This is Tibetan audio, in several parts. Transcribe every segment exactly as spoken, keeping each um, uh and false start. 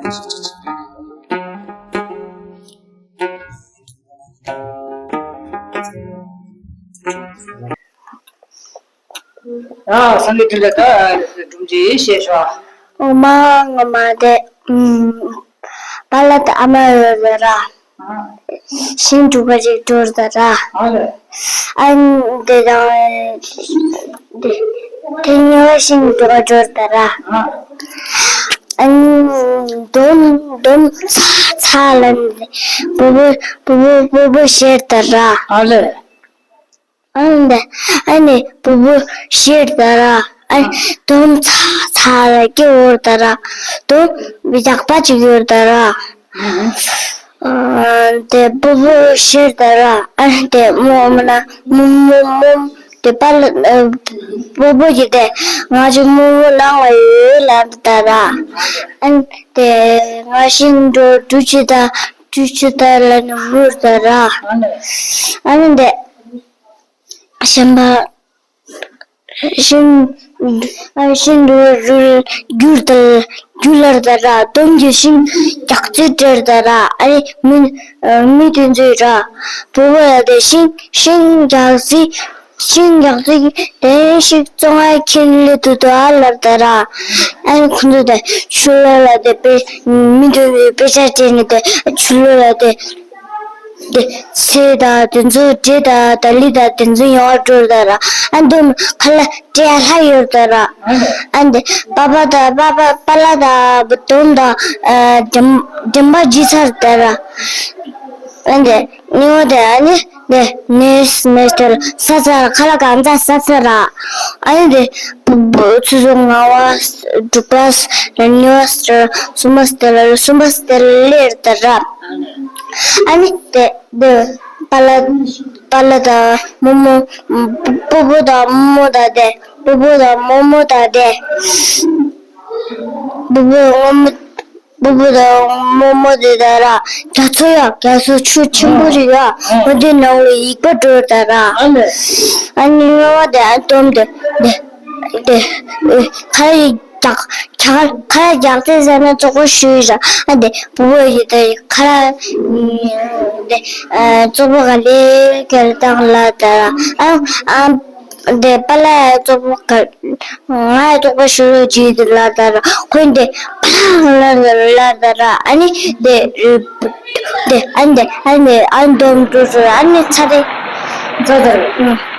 ཨ། སངས་རྒྱས་བཅོམ་ལྡན་འདས་སྒྲུབ་བྱེད་བཤད་ཤོག་འོ་མ་ངོ་མ་དེ། ཨུམ། པཱ་ལགས་དང་ཨ་མ་ཡོད་ར། ཨ། ཤིང་སྒྲུག་པ་ཅིག་འགྲོ་ད་ར། ཨ་ལས། ཨ་ནི་དེ་དང་། དེ་དེ་གཉིས་ཀ་ཤིང་སྒྲུག་པ་འགྲོ་ད་ར། ཨ། ཨ་ནི་འདོམ་འདོམ་ཚ་ཚ་ལ་ནི་སྤོ་བོ་སྤོ་བོ་སྤོ་བོ་བཤད་ད་ར། ཨ་ལས། ཨ་ནི་ཨ་ནི་སྤོ་བོ་ཤེར་ད་ར། ཨ་ནི་དོམ་ཚ་ཚ་ལ་སྐྱེ་བོར་ད་ར། དོམ་ཡག་པ་ཅིག་ཡོད་ད་ར། ཨ་དེ་སྤོ་བོ་ཤེར་ད་ར། ཨ་ནི་དེ་མོ་མོ་ན་མོ་མོ་མོ་དེ་པ་ལ་སྤོ་བོ་ཡི་དེ་ང་ཅི་མོ་མོ་ནང་ལ་ཡོད་ལ་ད་ར། ཨ་ནི་དེ་ང་ཤིང་འགྲོ་འགྲུ་ཅི་ད་འགྲུ་ཅི་ད་ལ་ནི་མུར་ད་ར། ཨ་ནི་དེ། གཤན་པ་ཤིང་ཨ་ཤིང་རུལ་རུལ་རྒྱུ་ལྟར་རྒྱུ་ལར་ད་ར། དོམ་གྱི་ཤིང་རྒྱགས་ཚད་སྤྲེལ་ད་ར། ཨ་རེ་མི་མི་དེ་ཚོས་ར་བུ་བ་ལ་དེ་ཤིང་ཤིང་རྒྱགས་ཚད་ཤིང་རྒྱགས་ཚད་དེ་ཤིག་བཙོང་ང་ཁྱེར་ལེ་དུ་དུ་ཨ་ལར་ད་ར། ཨ་རེ་ཁོ་ཚོ་དེ་ཆུ་ལོ་ལ་དེ་པེ་མི་དེ་ཚོས་དཔེ་ཆ་སྤྲད་ནས་དེ་ཆུ་ལོ་ལ་དེ། དེ་ཚེ་དང་དེ་ཚོ་འདྲེ་དང་དཱ་ལི་དང་དེ་ཚོ་ཡོང་བ་འགྲོ་ད་ར། ཨ་འདོམ་ཁ་ལ་སྤྲེལ་ལྷ་ཡོད་ད་ར། ཨ་འདི་པ་པ་དང་པ་པ་པ་ལ་དང་དོམ་དང་ཨ་འགྲམ་འགྲམ་པ་ཇི་ཚར་ད་ར། ཨ་འདི་ཉི་འོ་དེ་ཨ་ནི་དེ་ནེས་ནེས་ཏེལ་ས་ཚར་ཁ་ལ་གང་ཚ་ས་ཚར་ར། ཨ་ནི་དེ་བུ་བུ་ཚུ་ཚོ་ང་བ་དྲུག་པ་ཉི་འོ་སྟེལ་སུམ་པ་སྟེལ་སུམ་པ་སྟེལ་ལེར་ད་ར། ཨ་ནི་དེ། དེ་པ་ལ་པ་ལ་དང་མོ་མོ། སྤོ་བོ་དང་མོ་མོ་དང་དེ་སྤོ་བོ་དང་མོ་མོ་དང་དེ། སྤོ་བོ་ངོ་མོ་སྤོ་བོ་དང་མོ་མོ་དེ་དང་ར་རྒྱ་མཚོ་ཡ་རྒྱ་མཚོ་ཆུ་ཆེན་པོ་རེད་ཡ། ཨོ་དེ་ནང་ལ་ཡིག་པ་འགྲོ་ད་ར། ཨ་ནི་ངོ་མ་དེ་ཨ་འདོམ་དེ་དེ་དེ་ཁ་ཡིག་རྒྱག་ཁ་ཁ་རྒྱག་ཚེ་ཟ་ན་བཙོག་པོ་ཞུས་ར། ཨ་དེ་བུ་བོ་ཡི་དེ་ཁ་དེ་བཙོག་པོ་ག་ལེ་གལ་བཏང་ལ་ད་ར། ཨ་ཨ་དེ་པ་ལ་བཙོག་པོ་ག་ང་བཙོག་པོ་ཞུ་རོགས་བྱེད་དེ་ལ་ད་ར། ཁོས་དེ་པ་ལ་ལ་ད་ར། ཨ་ནི་དེ་དེ་ཨ་ནི་དེ་ཨ་ནི་དེ་ཨ་འདོམ་འགྲོ་ཚུ་ཨ་ནི་ཚ་དེ་ཚ་དེ་རེད།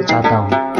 ཆགས་དང་།